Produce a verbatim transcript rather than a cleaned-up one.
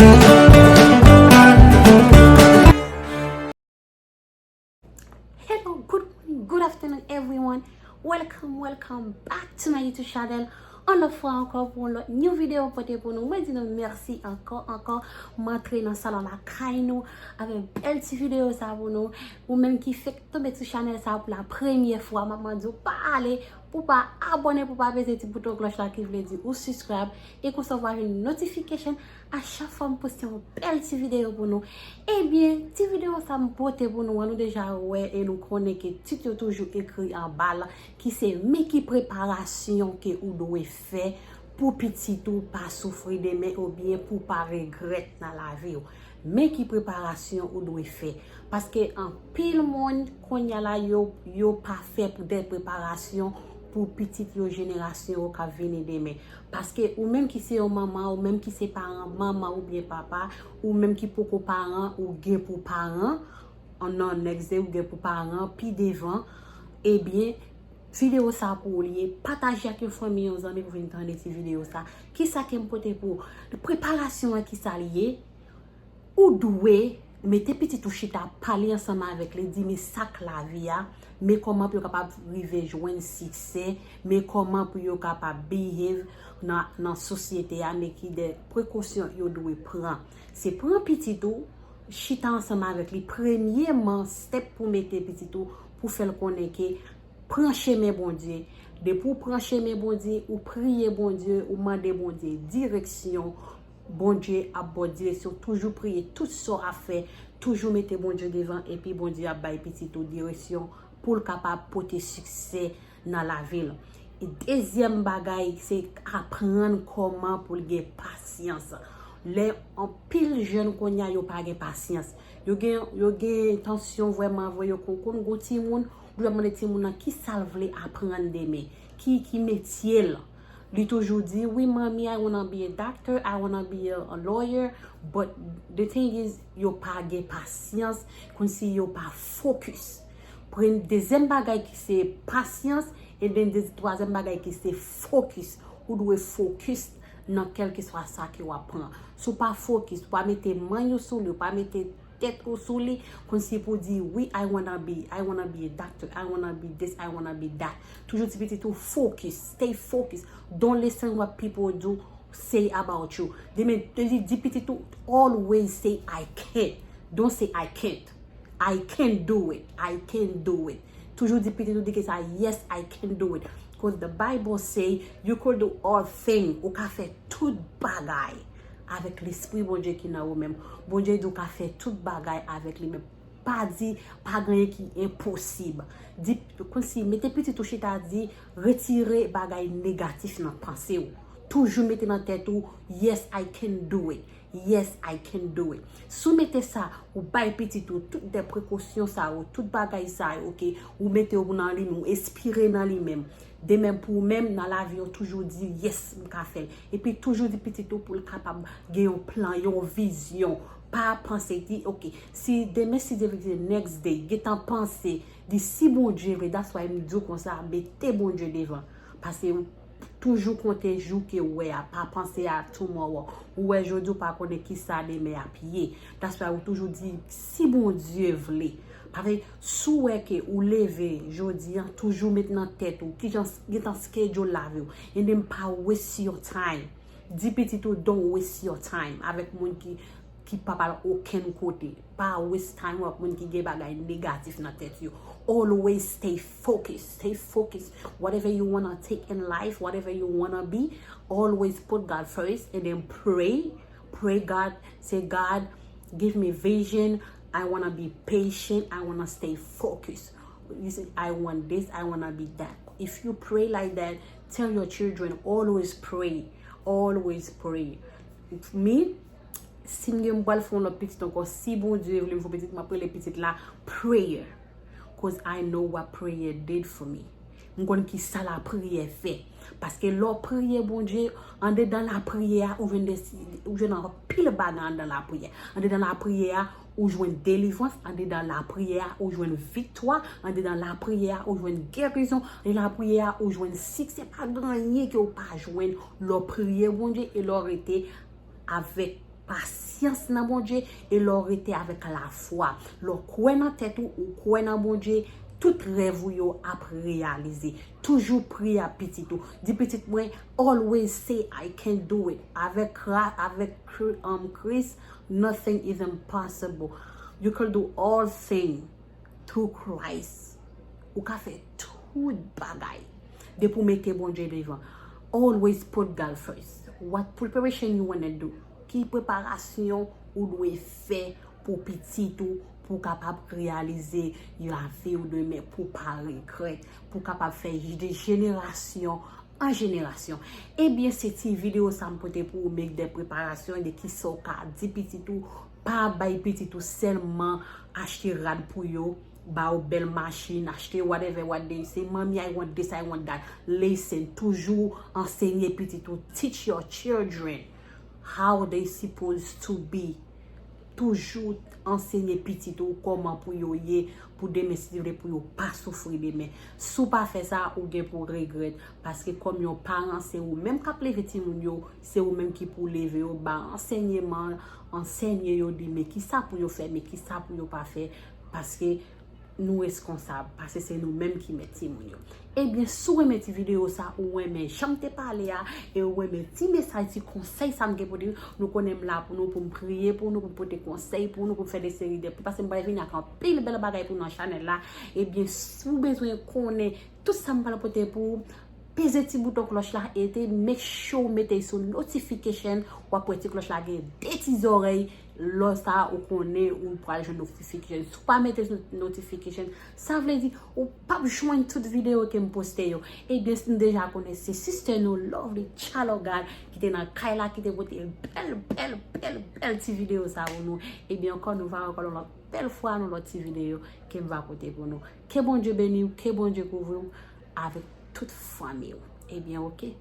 Hello, good morning, good afternoon, everyone. Welcome, welcome back to my YouTube channel. Yon lòt fwa ankò pou yon lòt new video pote pou nou. Mwen di nou mèsi ankò, ankò. Mwen antre nan salon lakay nou avèk bèl ti videyo sa pou nou. Ou menm ki fèk tonbe sou chanèl sa pou la premyè fwa, m ap mande w pa ale, pou pa abòne, pou pa peze ti bouton klòch la ki vle di ou subscribe. E konsa w va jwenn notification a chak fwa m poste yon bèl ti videyo pou nou. Ebyen, ti videyo sa m pote pou nou an, nou deja wè e nou konnen ke tit yo toujou ekri anba l, ki se men ki preparasyon ke ou dwe fè pou pitit ou pa soufri demen oubyen pou pa regrèt nan lavi w. Men ki preparasyon ou dwe fè. Paske anpil moun kounye a la yo, yo pa fè pou de preparasyon pou pitit yo, jenerasyon yo k ap vini demen. Paske ou menm ki se yon manman, ou menm ki se paran, manman oubyen papa, ou menm ki poko paran, ou gen pou paran, an nan next day, ou gen pou paran, pi devan, ebyen, videyo sa pou ou li ye. Pataje ak yon fanmi, yon zanmi pou vin tande ti videyo sa. Kisa ke m pote pou ou? Preparasyon an, kisa li ye? Ou dwe mete pitit ou chita, pale ansanm avèk li, di men sa k lavi a, men kòman pou yo kapab rive jwenn siksè, men kòman pou yo kapab behave nan, nan sosyete a, men ki de prekosyon yo dwe pran. Se pran pitit ou, chita ansanm avèk li. Premyeman, step pou mete pitit ou, pou fè l konnen ke pran chemen Bondye. Depi w pran chemen Bondye, ou priye Bondye, ou mande Bondye direksyon, Bondye ap ba w direksyon. Toujou priye tout sa w ap fè, toujou mete Bondye devan, epi Bondye ap bay pitit ou direksyon pou l kapab pote siksè nan lavi l. E dezyèm bagay, se aprann kòman pou l gen pasyans. Lè anpil jèn kounye a, yo pa gen pasyans. Yo gen, yo gen entansyon vrèman vre, yo kon-, konn gon timoun, ou dwe mande timoun nan ki sa l vle aprann demen, ki, ki metye l. Li toujou di, "Wi, manmi, I wanna be a doctor, I wanna be a, a lawyer," but the thing is, yo pa gen pasyans, kòmsi yo pa focus. Prem-, dezyèm bagay ki se pasyans, e then de-, twazyèm bagay ki se focus. Ou dwe focus nan kèlkeswa sa ke w ap pran. Si w pa focus, w pa mete manny ou sou li, w pa mete tèt ou sou li, kòmsi pou di, "Wi, I wanna be, I wanna be a doctor, I wanna be this, I wanna be that." Toujou di pitit ou, "Focus, stay focused. Don't listen what people do say about you." Demen, di, di pitit ou, "Always say I can. Don't say I can't. I can do it. I can do it." Toujou di pitit ou, di ke sa, "Yes, I can do it." 'Cause the Bible say you could do all things. Ou ka fè tout bagay avèk Lespri Bondye ki nan ou menm. Bondye di ou ka fè tout bagay avèk li menm. Pa di, pa gen anyen ki enposib. Di, kòmsi, mete pitit ou chita, di, retire bagay negatif nan panse w. Toujou mete nan tèt ou, "Yes, I can do it. Yes, I can do it." Si w mete sa, ou bay pitit ou tout de prekosyon sa yo, tout bagay sa yo, ke ou mete yo nan li menm, ou enspire nan li menm. Demen pou ou menm, nan lavi, ou toujou di, "Yes, m ka fè l." Epi toujou di pitit ou pou l kapab gen yon plan, yon vizyon. Pa panse, di, "Ok, si demen, si Dye vle, se next day," gentan panse, di, "Si Bondye vle," that's why m di w konsa, mete Bondye devan. Paske toujou konte jou ke w wè a, pa panse a tomorrow. Ou wè jodi, ou pa konnen kisa demen ap ye. That's why ou toujou di, "Si Bondye vle." Paske si w wè ke ou leve jodi an, toujou met nan tèt ou kijan s-, gentan schedule lavi w. And then pa waste your time. Di pitit ou, "Don't waste your time avèk moun ki, ki pa pral okenn kote." Pa waste time ou ak moun ki gen bagay negatif nan tèt yo. Always stay focused. Stay focused. Whatever you wanna take in life, whatever you wanna be, always put God first and then pray. Pray God. Say, "God, give me vision. I wanna be patient. I wanna stay focused." You say, "I want this. I wanna be that." If you pray like that, tell your children, "Always pray. Always pray." Me, si m gen m pral fè yon lòt pitit ankò, si Bondye vle m fè yon pitit, m ap rele pitit la prayer. 'Cause I know what prayer did for me. M konn ki sa lapriyè fè. Paske lè w priye Bondye, andedan lapriyè a, ou jwenn de, ou jwenn anpil bagay andedan lapriyè. Andedan lapriyè a, ou jwenn delivrans. Andedan lapriyè a, ou jwenn viktwa. Andedan lapriyè a, ou jwenn gerizon. Andedan lapriyè a, ou jwenn siksè. Pa gen anyen ke w pa jwenn lè w priye Bondye e lè w rete avèk Pasyans nan Bondye, e lè w rete avèk lafwa, lè w kwè nan tèt ou, ou kwè nan Bondye, tout rèv ou yo ap reyalize. Toujou priye ak pitit ou. Di pitit mwen, always say, "I can do it." Avèk Kra-, avèk Kri-, um, Kris, nothing is impossible. You can do all things through Christ. Ou ka fè tout bagay depi w mete Bondye devan. Always put God first. What preparation you wanna do? Ki preparasyon ou dwe fè pou pitit ou, pou w kapab reyalize lavi w demen, pou w pa regrèt, pou w kapab fè de jenerasyon an jenerasyon? Ebyen, se ti videyo sa m pote pou ou, make de preparasyon de kisa w ka di pitit ou. Pa bay pitit ou sèlman achte rad pou yo, ba yo bèl machin, achte whatever what they say, "Mommy, I want this, I want that." Listen, toujou ansenye pitit ou. Teach your children how they supposed to be. Toujou ansenye pitit ou kòman pou yo ye, pou demen, si Dye vle, pou yo pa soufri demen. Si w pa fè sa, ou gen pou regrèt. Paske kòm yon paran, se ou menm k ap leve timoun yo, se ou menm ki pou leve yo, ba ansèyman, ansèye yo, di men kisa pou yo fè, men kisa pou yo pa fè. Paske nou reskonsab, paske se nou menm ki mèt timoun yo. Ebyen, si w renmen ti videyo sa, ou renmen jan m te pale a, e ou renmen ti mesaj, ti konsèy sa m gen pou di, nou konnen m la pou nou, pou m priye pou nou, pou m pote konsèy pou nou, pou m fè de seri de, paske m pral vini ak anpil bèl bagay pou nou nan chanèl la. Ebyen, si w bezwen konnen tout sa m pral pote pou ou, peze ti bouton klòch la e te make sure w mete sou notification. W ap wè ti klòch la gen de ti zòrèy. Lè sa a, ou konnen ou pral jwenn notification. Si w pa mete sou notification, sa vle di ou p ap jwenn tout videyo ke m poste yo. Ebyen, si nou deja konnen, se sister nou, Lovely Child of God, ki te nan kay la, ki te pote bèl, bèl, bèl, bèl ti videyo sa pou nou. Ebyen, ankò, nou va ankò yon lòt bèl fwa, yon lòt ti videyo ke m va pote pou nou. Ke Bondye beni w, ke Bondye kouvri w avèk tout fanmi w. Ebyen, oke.